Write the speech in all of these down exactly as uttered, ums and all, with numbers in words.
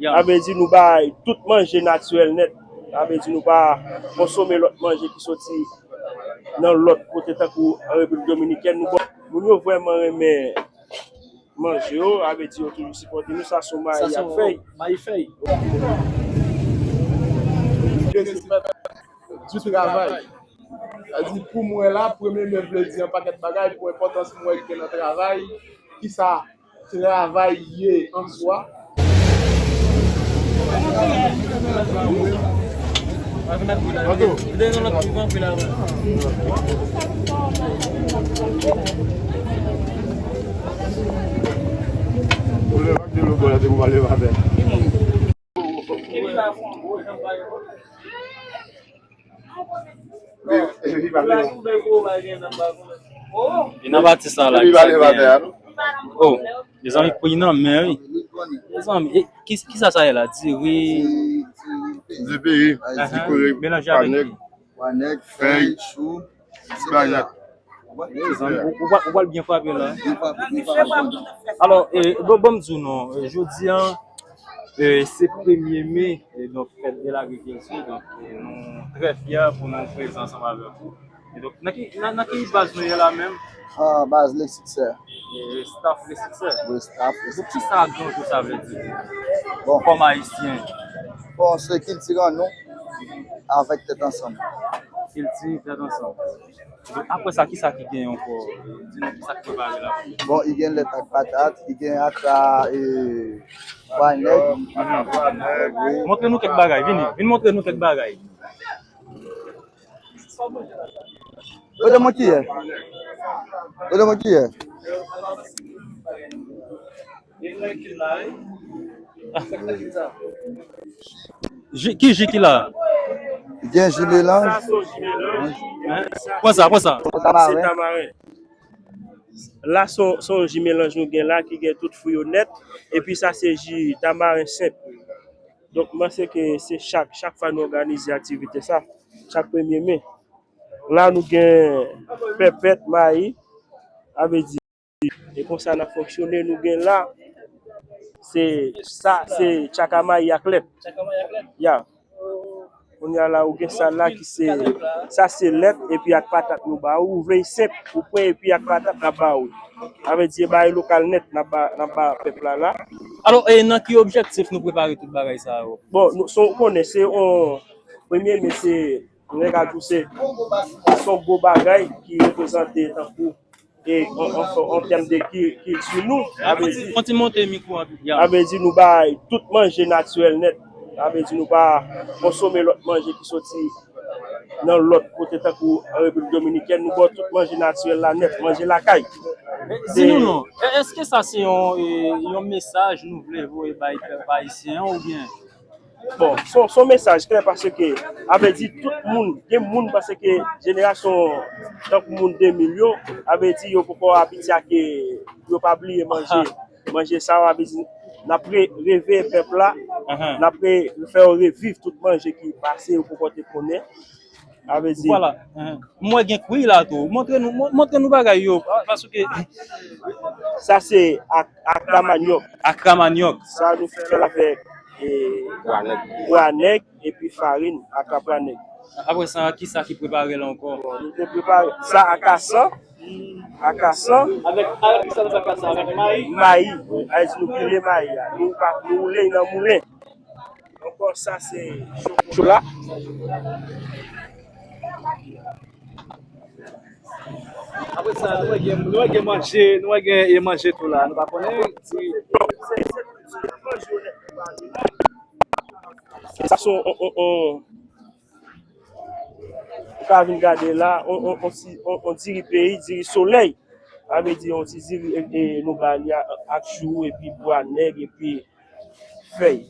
Ya. Sa vle di nou bay tout manje natirèl nèt. Sa vle di nou pa konsome lòt manje ki soti nan lòt kote tankou an Repiblik Dominikèn. Nou bon, moun yo vrèman renmen manje yo, sa vle di yo toujou sipòte nou. Sa se mayi ak fèy. Mayi fèy. Di travay. Sa di pou mwen la, premye me vle di yon pakèt bagay pou enpòtans mwen ki gen nan travay, kisa travay ye an swa. Li nan pati sa la ki sa byen. Oh, mezanmi, pri nan men, wi. Mezanmi, e, ki, kisa sa ye la? Diri. Di peyi. Ahan. Melanje avèk ki? Pwa nèg, fèy, chou, et cetera. Mezanmi, ou, ou, ou pral byen frape la. Byen frape, byen frape. Alò, e, bon, bon, m di w non, e, jodi a, e, se premye me, e, donk, fèt de lagrikilti, donk, e, nou trè fyè pou nou prezan ansanm avèk ou. E donk, nan ki, nan, nan ki baz nou ye la menm? Ah, baz Le Succès. E, staff Le Succès. Wi, staff Le Succès. Kisa gran jou sa vle di pou ou? Bon. Kòm ayisyen. Bon, se kilti an nou, avèk tèt ansanm. Kilti, tèt ansanm. Donk, apre sa, kisa ki gen ankò? Di nou kisa ki prepare la. Bon, i gen lèt ak patat, i gen akra, e, pwa nèg. Wi. Montre nou kèk bagay, vini. Vin montre nou kèk bagay. Kote mwen ki ye? Kote mwen ki ye? Ji, ki ji ki la? Gen ji melanj. Sa se yon ji melanj. Hein? Pran sa, pran sa. Se tamaren. Se tamaren. La, se yon, se yon ji melanj nou gen la, ki gen tout fwi yo nèt. Epi sa, se ji tamaren senp. Donk, m panse ke se chak, chak fwa nou òganize aktivite sa, chak premye me. La, nou gen pèpèt, mayi, sa vle di, e konsa n ap fonksyone, nou gen la, se sa, se tchaka mayi ak lèt. Ya. Kounye a la, ou gen sa la ki se, sa se lèt, epi ak patat nou ba ou, ou vle senp, ou pran epi ak patat n ap ba ou. Sa vle di, e bagay lokal nèt n ap ba, n ap ba pèp la la. Alò, e nan ki objektif nou prepare tout bagay sa yo? Bon, nou, se, ou konnen, se yon, premye me se, nèg a di w se, se yon gwo bagay ki reprezante tankou e, an, an, an tèm de ki, kilti nou, sa vle di, fon ti monte mikwo a, ya. Sa vle di nou bay tout manje natirèl nèt. Sa vle di nou pa konsome lòt manje ki soti nan lòt kote tankou an Repiblik Dominikèn, nou ba w tout manje natirèl la nèt, manje lakay. E, di nou non, e, èske sa se yon, e, yon mesaj nou vle voye bay pèp ayisyen an oubyen? Bon, se yon, se yon mesaj klè paske, sa vle di tout moun, gen moun paske jenerasyon tankou moun de mil yo, sa vle di yo poko abitye ak, yo pa bliye manje. Manje sa yo, sa vle di n ap re-, reveye pèp la, n ap re-, fè yo reviv tout manje ki pase yo poko te konnen. Sa vle di. Vwala. Mwen gen kwi la tou. Montre nou, mon-, montre nou bagay yo. Pa-, paske sa se ak-, akra manyòk. Akra manyòk. Sa nou fè l avèk, e, pwa nèg, pwa nèg epi farin, akra pwa nèg. Apre sa, kisa ki prepare l ankò? Bon, nou te prepare sa akasan, akasan. Avèk, avèk kisa nou fè akasan? Avèk mayi? Mayi. Sa vle di nou pile mayi a. Nou pa, nou woule nan moulen. Ankò sa se chokola. Apre sa, nou wè gen, nou wè gen manje, nou wè gen, e, manje tou la. Nou pa konnen si sa se yon, yon, yon, yon, ou ka vin gade la, yon, yon, yon ti, yon, yon diri peyi, diri solèy. Sa vle di yon ti diri, e, e, nou ba li a, ak chou, epi pwa nèg, epi fèy.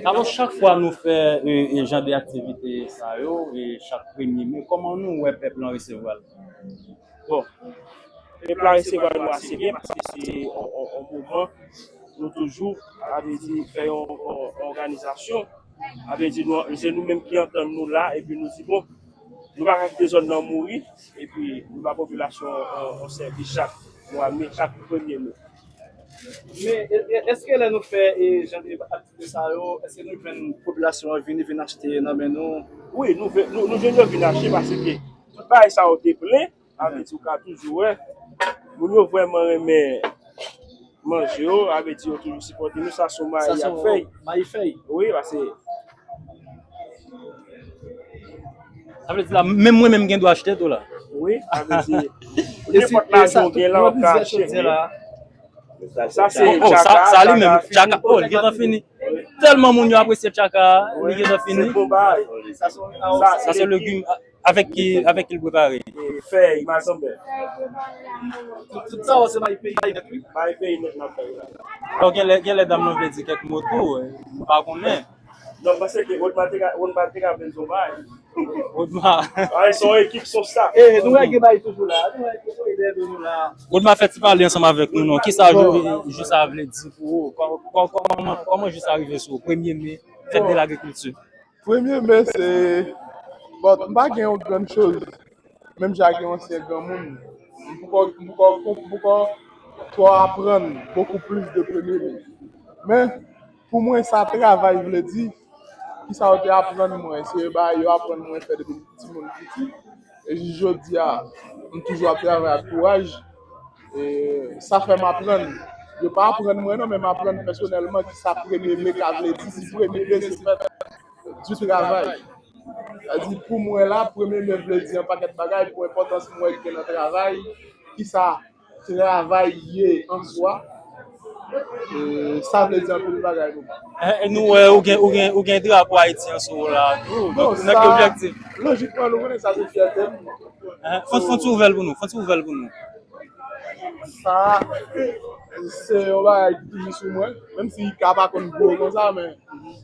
Alò, chak fwa nou fè, e, e, jan de aktivite sa yo, e, chak premye me, kòman nou wè pèp lan resevwa l? Bon, pèp la resevwa nou ase byen, paske se yon, yon, yon moman nou toujou, sa vle di, fè yon, yon, yon òganizasyon. Sa vle di, nou, se nou menm ki antann nou la, epi nou di, bon, nou pa ka kite zòn nan mouri, epi nou ba popilasyon yon, yon sèvis chak Mwa me, chak premye me. Men, e- e- èske lè nou fè e jan de aktivite sa yo, èske nou jwenn popilasyon an vini, vin achte nan men nou? Wi, nou, ve- nou, nou jwenn yo vin achte paske tout bagay sa yo te plen, sa vle di ou ka toujou wè. Moun yo vrèman renmen manje yo, sa vle di yo toujou sipòte nou, sa se mayi ak fèy. Mayi fèy. Wi, paske Sa vle di la, menm mwen menm gen dwa achte tou la. Wi, sa vle di nenpòt lajan ou gen la, ou ka achte. Sa se oh, sa, sa li menm, tchaka, oh, li gentan fini. Tèlman moun yo apresye tchaka, li gentan fini. Sa se legim avèk ki avèk ki l prepare. Fèy, mazanbè. Tout sa se mayi peyi a nèt wi. Mayi peyi nèt n ap fè la. Bon, gen lè, gen lè dam nan vle di kèk mo tou, m pa konnen. Non, m panse ke Odma te ka, Odma te ka vin zon bay. Odma. Ay, son ekip, son staff. E nou wè gen bay toujou la. Nou wè gen bay dèyè nou la. Odma fè ti pale ansanm avèk nou non. Kisa jou sa vle di pou ou? Kòman, kòman, kòman jou sa rive sou ou? Premye me, fèt de lagrikilti. Premye me se bon, m pa gen yon grann choz. Menm jan ak yon ansyen granmoun, m poko m poko m poko twò aprann bokou plis de premye me. Men pou mwen sa travay vle di, kisa yo te aprann mwen, se bagay yo aprann mwen fè depi m timoun piti. E jis jodi a, m toujou ap travay ak kouraj. E sa fè m aprann. Yo pa aprann mwen non, men m aprann pèsonèlman kisa premye me ka vle di. Si premye me se fèt di travay. Sa di pou mwen la, premye me vle di yon pakèt bagay pou enpòtans mwen gen nan travay, kisa travay ye an swa. E, sa vle di anpil bagay pou mwen. E, e nou wè ou gen, ou gen, ou gen drapo Ayiti an sou ou la tou. Donk, nan ki objektif? Lojikman, nou konnen sa se fyète m. Fon, fon ti ouvè l pou nou, fon ti ouvè l pou nou. Sa, se yon bagay ki toujou sou mwen, menm si ka pa konn gwo konsa, men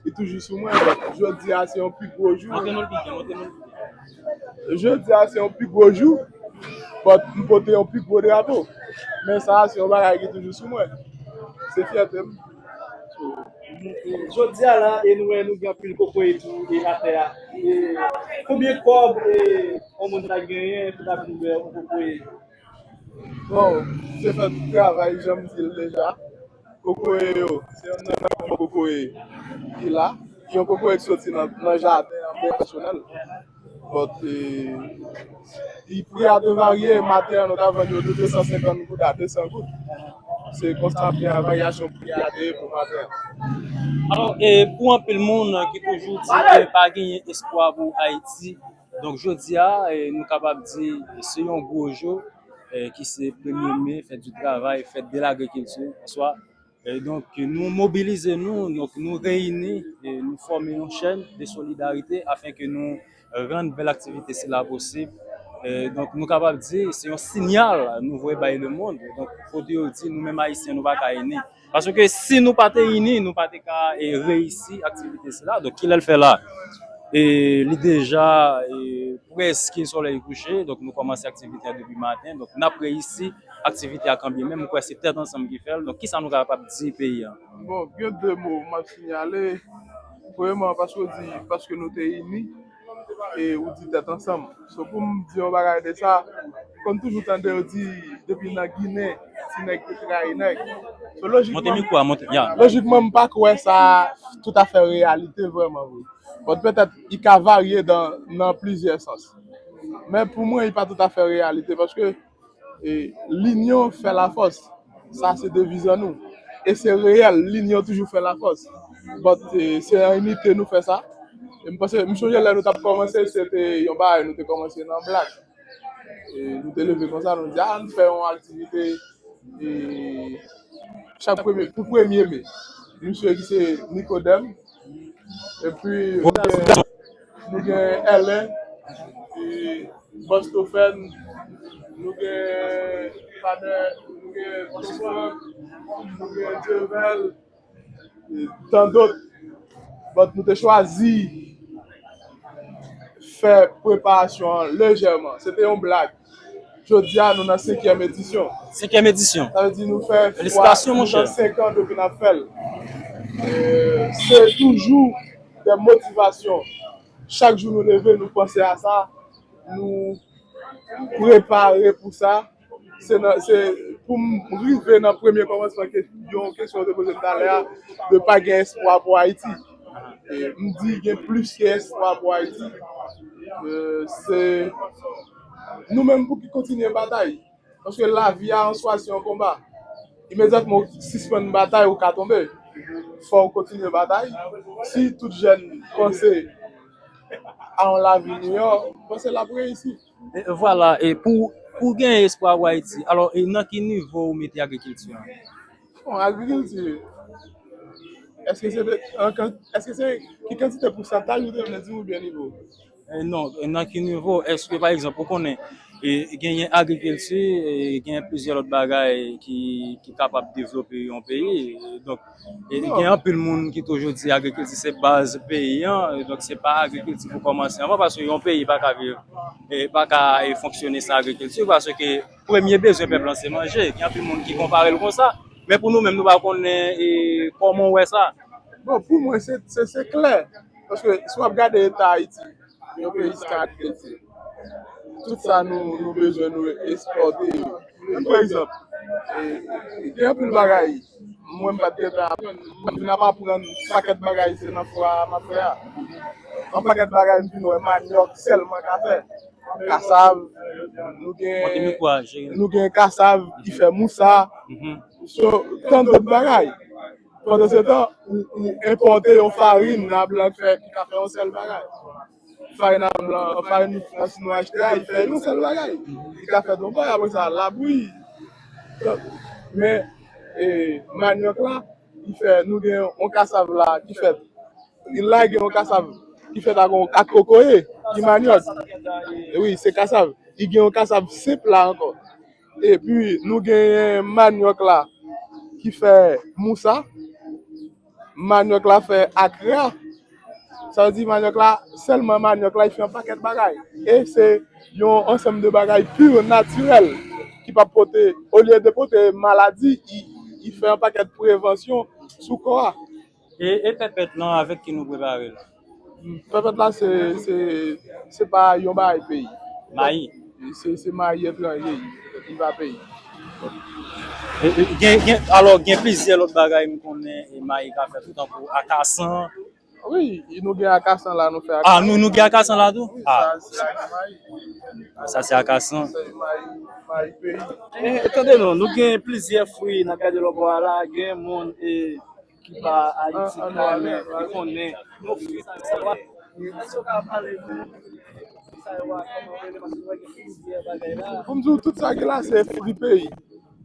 li toujou sou mwen. Jodi a se yon pi gwo jou. Montre nou l pi byen, montre nou l pi byen. Jodi a se yon pi gwo jou, but m pote yon pi gwo drapo. Men sa a se yon bagay ki toujou sou mwen. Se fyète m. Jodi a la, e nou wè nou gen anpil kokoye tou e atè a. E konbyen kòb e yon moun ta genyen pou ta vin wè yon kokoye? Bon, se fèt travay, jan m di l deja. Kokoye yo, se youn nan yon kokoye ki la. Yon kokoye ki soti nan, nan jaden an pèsonèl. But, e, pri a te varye, maten an nou ta vann yo de de san senkant goud a de san goud. Se konsa pri a, varyasyon pri a te ye pou maten an. Alò, e pou anpil moun ki toujou di ke pa genyen espwa pou Ayiti, donk jodi a, e, nou kapab di se yon gwo jou, e, ki se premye me, fèt di travay, fèt de lagrikilti, oswa, e, donk nou mobilize nou, donk nou reyini, e, nou fòme yon chèn de solidarite afin ke nou rann bèl aktivite sila posib. E, donk nou kapab di se yon siyal nou voye bay lemonn. Donk kote yo di nou menm Ayisyen nou pa ka ini. Paske si nou pa te ini, nou pa te ka, e, reyisi aktivite sila. Donk kilè l fè la? E, li deja, e, prèske solèy kouche, donk nou kòmanse aktivite a depi maten. Donk n ap reyisi aktivite a kanbyen menm. M kwè se tèt ansanm ki fè l. Donk kisa nou kapab di peyi a? Bon, gen de mo m ap sinyale. Premyèman, paske w di, paske nou te ini, e ou di tèt ansanm. So pou m di yon bagay de sa, m konn toujou tande yo di depi nan Ginen, ti nèg te trayi nèg. So lojikman, Monte mikwo a, monte, ya. Lojikman, m pa kwè sa toutafè reyalite vrèman vre. But petèt, li ka varye dan, nan plizyè sans. Men pou mwen, li pa toutafè reyalite paske e linyon fè lafòs. Sa se deviz an nou. E se reyèl, linyon toujou fè lafòs. But e, se an inite nou fè sa. E m panse, m sonje lè nou t ap kòmanse, se te yon bagay, nou te kòmanse nan blag. E nou te leve konsa, nou di, a, ann fè yon aktivite e, chak premye, pou premye me. Misye ki se Nikodèm, epi nou gen, nou gen Èlè, e, Bòstofèn, nou gen Panè, nou gen Tofran, nou gen Dyevel, e, tan dòt. But nou te chwazi fè preparasyon an lejèman. Se te yon blag. Jodi a, nou nan senkyèm edisyon. Senkyèm edisyon. Sa vle di nou fè Felisitasyon, monchè. Senk an depi n ap fè l. E, se toujou de motivasyon. Chak jou nou leve, nou panse a sa. Nou prepare pou sa. Se nan, se, pou m rive nan premye kòmansman ke, yon kesyon w te poze m talè a, de pa gen espwa pou Ayiti. E, m di gen plis ke espwa pou Ayiti. E, se nou menm pou ki kontinye batay. Paske lavi a an swa se yon konba. Imedyatman w sispann batay, ou ka tonbe. Fò w kontinye batay. Si tout jèn panse a yon lavi miyò, m panse l ap reyisi. E, vwala, e pou, pou gen espwa pou Ayiti, alò, e nan ki nivo ou mete agrikilti an? Bon, agrikilti, èske se, an kan-, èske se ki kantite pousantaj ou te vle di oubyen nivo? E, non, e nan ki nivo? Èske, pa egzanp, ou konnen, e, genyen agrikilti, e, genyen plizyè lòt bagay ki, ki kapab devlope yon peyi. E, donk, e, gen anpil moun ki toujou di agrikilti se baz peyi an, e, donk se pa agrikilti pou kòmanse anvan, paske yon peyi pa ka viv, e, pa ka, e, fonksyone san agrikilti, paske premye bezwen pèp lan se manje. Gen anpil moun ki konpare l konsa, men pou nou menm, nou pa konnen, e, kòman w wè sa. Bon, pou mwen, se, se, se klè. Paske si w ap gade eta Ayiti, yon peyi san agrikilti, tout sa nou, nou bezwen, nou ekspòte yo. Menm pa egzanp, e, gen anpil bagay, mwen m pa t gentan aprann, m vin ap aprann pakèt bagay, se nan fwa m ap fè a. Yon pakèt bagay, m vin wè manyòk sèlman ka fè. Kasav, nou gen, nou gen kasav ki fè mousa, so, tann dòt bagay. Pandan se tan, ou, ou enpòte yon farin nan blan k fè, ki ka fè yon sèl bagay. Farin nan blan, farin nan Frans nou achte a, li fè yon sèl bagay. Li ka fè donbòy, apre sa, labouyi. Men, e, manyòk la, li fè, nou gen yon kasav la ki fèt. La gen yon kasav ki fèt ak, ak kokoye, ki manyòk. E wi, se kasav. Li gen yon kasav senp la ankò. Epi, nou genyen manyòk la ki fè mousa. Manyòk la fè akra. Sa vle di manyòk la, sèlman manyòk la, li fè yon pakèt bagay. E se yon ansanm de bagay pur, natirèl, ki p ap pote, olye de pote maladi, li, li fè yon pakèt prevansyon sou kò a. E, e pèpèt lan, avèk ki nou prepare l? Pèpèt la, se, se, se pa yon bagay peyi. Mayi. Se, se mayi etranje, li pa peyi. E, e, gen, gen, alò, gen plizyè lòt bagay m konnen, e, mayi ka fè tou, tankou akasan. Wi, nou gen akasan la, nou fè akasan. Ah, nou, nou gen akasan la tou? Wi, ah, sa, se mayi. Sa, se akasan. Se mayi, mayi peyi. E, e, tande non, nou gen plizyè fwi, n ap gade lòbò a la, gen moun, e, ki pa Ayiti, ki pa Ayiti, ki konnen yon fwi sa yo a. Èske w ka pale nou fwi sa yo a, kòman yo rele, paske nou wè gen plizyè bagay la. Pou m di w, tout sa ki la, se fwi peyi.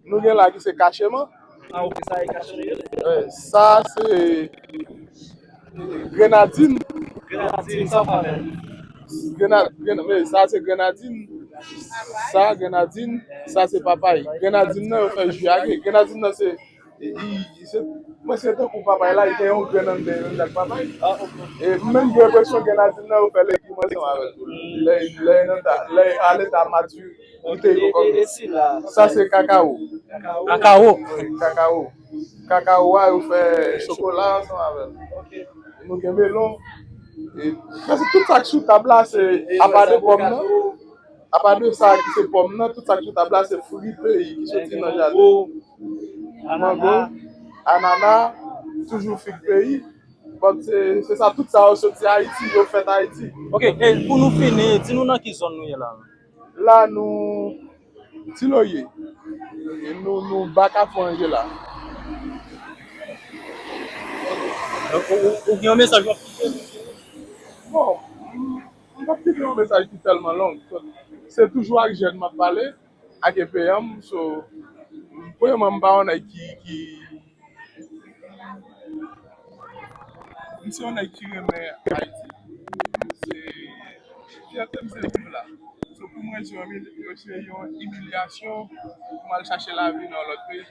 Nou gen la ki se kacheman. Ah, ok, sa e kacheman yo rele. Wi, sa se grenadin. Grenadin, sa w pa wè. Grena-, grena-, men sa se grenadin. Sa grenadin, sa se papay. Grenadin nan, yo fè ji ake. Grenadin nan, se I, i, se, mwen se tankou papay la, li gen yon grenn anndan, menm jan ak papay. E m menm gen enpresyon grenadin nan, yo fè legim ansanm avè l. Lè, lè nan ta, lè a leta mati, li te poko. Sa se kakawo. Kakawo. Kakawo. Kakawo a, yo fè chokola ansanm avè l. Nou gen melon. E, prèske tout sa k sou tab la, se apa de pòm nan. Apa de sa ki se pòm nan, tout sa ki sou tab la, se fwi peyi ki soti nan jaden. Mango, anana, toujou fig peyi. Bon, se, se sa, tout sa yo soti Ayiti, yo fèt Ayiti. Ok, e pou nou fini, di nou nan ki zòn nou ye la? La, nou Ti Lorye. E nou, nou ba Kafou Anjela. Ou, ou, ou gen yon mesaj w ap kite? Bon, m p ap kite yon mesaj ki tèlman long. Se toujou ak jèn m ap pale, ak E P M. So, premyèman, m pa yon nèg ki, ki, m se yon nèg ki renmen Ayiti. Se fyète m se viv la. So, pou mwen, se yon, se yon imilyasyon pou m al chache lavi nan yon lòt peyi.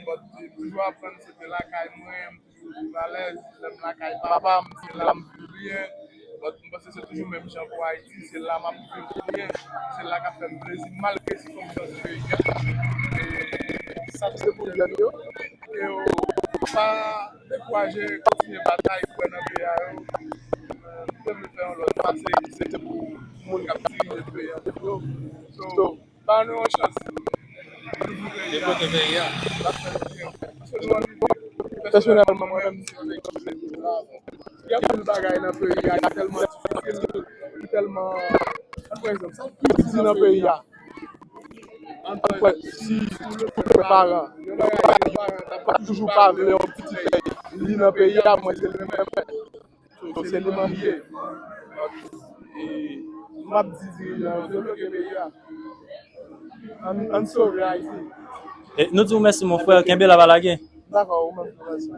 But, m toujou aprann se te lakay mwen, m toujou viv alèz, lè m lakay papa m, se la m viv byen. But, m panse se toujou menm jan pou Ayiti, se la m ap viv byen, se la k ap fè m plezi, malgre sikonstans peyi a. E sa tou se pou jèn yo. E yo pa dekouraje, kontinye batay, kwè nan peyi a yo. M te vle fè yon lòt pase, se te pou moun k ap dirije peyi an tou yo. So, ba nou yon chans. Devlope peyi a. Pèsonèlman, mwen menm, gen anpil bagay nan peyi a ki tèlman difisil, ki tèlman, pa egzanp, sa ki di nan peyi a. Ann kwè, si yon paran, yon bagay ke paran ta toujou pa vle yon pitit li nan peyi a, mwen se li menm. So, se li m ye. E m ap di dirijan yo debloke peyi a. Ann, ann sove Ayiti. E nou di w mèsi, mon frè. Kenbe la, pa lage. Dakò, ou menm tou, mèsi.